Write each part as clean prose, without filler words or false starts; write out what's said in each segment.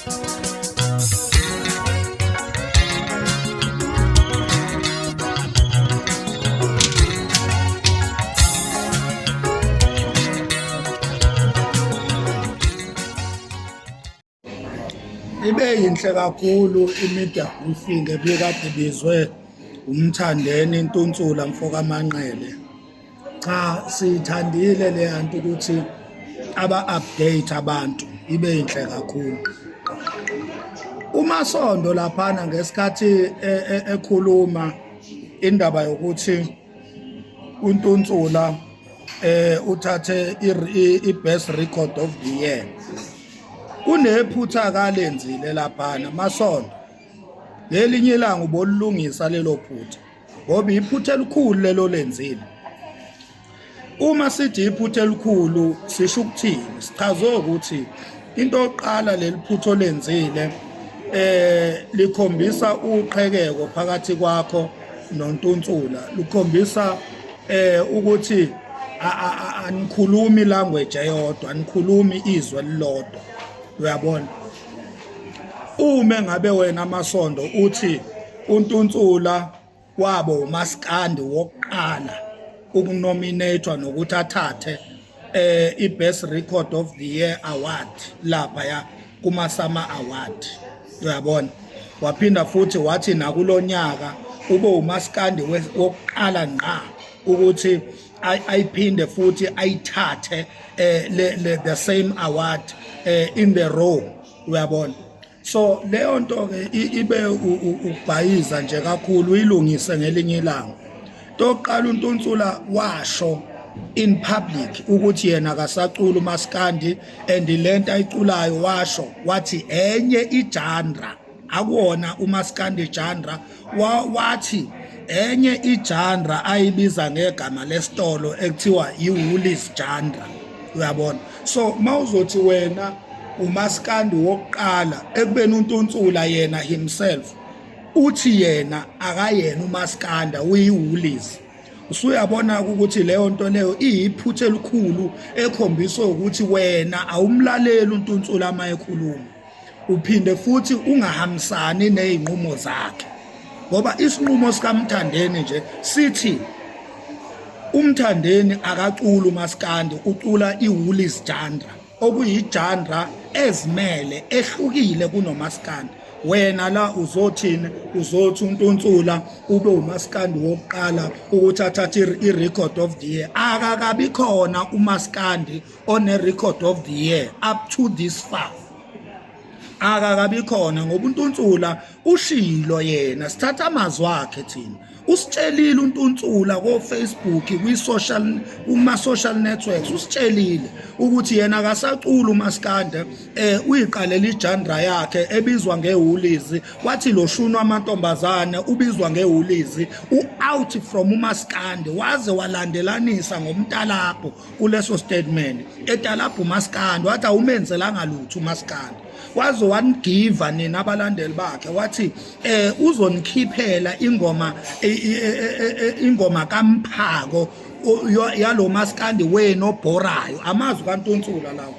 Ibe yinhle kakhulu i-media briefing ebikade ibizwe uMthandeni Ntuntsula mfokaManqele. Cha, siyithandile le yanto ukuthi aba-update abantu, ibe yinhle kakhulu. UMasondo laphana ngesikhathi ekhuluma indaba yokuthi uNtuntsula uthathe i-best record of the year, kunephutha kalenzile laphana Masondo. Ngelinye ilanga ubolungisa lelo phutha, ngoba iphutha elikhulu lelo lenzile. Uma sithi iphutha elikhulu, sisho ukuthini? Sichaze ukuthi into yokuqala, leli phutha olenzile likhombisa uqhekeko phakathi kwakho noNtuntsula, lukhombisa ukuthi anikhulumi language eyodwa, anikhulumi izwi elilodwa, uyabona? Uma ngabe wena Masondo uthi uNtuntsula wabo umaskandi wokuqala ukunominatwa nokuthi athathe i-best record of the year award lapha ya kuma SAMA Award, uyabona? Waphinda futhi wathi nakulonyaka ube umaskandi wokuqala ngqa ukuthi ayiphinde futhi ayithathe le the same award in the row, uyabona? So leyo nto ke ibe ukubhayiza nje kakhulu, uyilungise ngelinye ilanga. Tokuqala, uNtuntsula washo in public ukuthi yena akasacula umaskandi, and lento ayiculayo washo wathi enye igenre, akuwona umaskandi genre. Wathi enye igenre ayibiza ngegama lesitolo ekuthiwa i-Woolies genre, uyabona? So mawuzothi wena umaskandi wokuqala, ekubeni uNtuntsula yena himself uthi yena akayena umaskanda, uyi-Woolies, usuyabona ukuthi leyo nto leyo iyiphutha elikhulu ekhombisa ukuthi wena awumlaleli uNtuntsula uma ekhuluma, uphinde futhi ungahambisani nezinqumo zakhe, ngoba isinqumo sikaMthandeni nje sithi uMthandeni akacula umaskandi, ucula iWoolies genre, okuyigenre ezimele ehlukile kunomaskandi. Wena la uzothini? Uzothi uNtuntsula ube umaskandi wokuqala ukuthi athathe i-record of the year. Akakabi khona umaskandi one-record of the year up to this far, akakabi khona, ngoba uNtuntsula ushilo yena, sithatha amazwi akhe thina. Usitshelile uNtuntsula ko-Facebook, kwi-social, kuma-social networks, usitshelile ukuthi yena akasacula umaskande, uyiqalela igenre yakhe ebizwa ngeWoolies. Wathi lo shuni amantombazane ubizwa ngeWoolies, u-out from umaskande. Waze walandelanisa ngomtalapho kuleso statement, etalapho umaskandi, wathi awumenzelanga lutho umaskandi. Waze wanigiva nina abalandeli bakhe, wathi uzonikhiphela ingoma, ingoma kaMphako yalo maskandi wenu obhorayo. Amazwi kaNtuntsula lawo.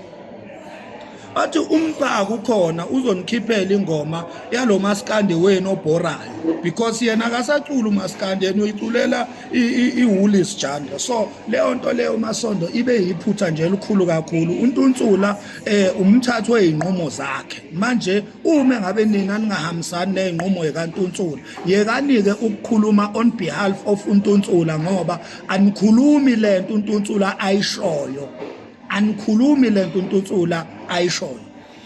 Athi uMphako ukhona, uzonikhiphela ingoma yalo maskandi wenu obhorayo, because yena akasacula umaskandi, yena uyiculela i-Woolies genre. So leyo nto leyo, Masondo, ibe yiphutha nje elikhulu kakhulu. UNtuntsula umthatho wezinqumo zakhe. Manje uma ngabe nina ningahambisani nezinqumo yekaNtuntsula, yekanike ukukhuluma on behalf of uNtuntsula, ngoba anikhulumi lento uNtuntsula ayishoyo, anikhulumi lento uNtuntsula ayishoyo.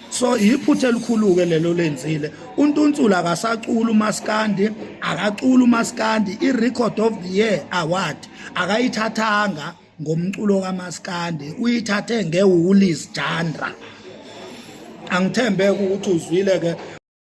So iphutha elikhulu-ke lelo lenzile. UNtuntsula akasacula umaskandi, akacula umaskandi. I-record of the year award akayithathanga ngomculo kamaskandi, uyithathe nge-Woolies genre. Angithembe ukuthi uzwile ke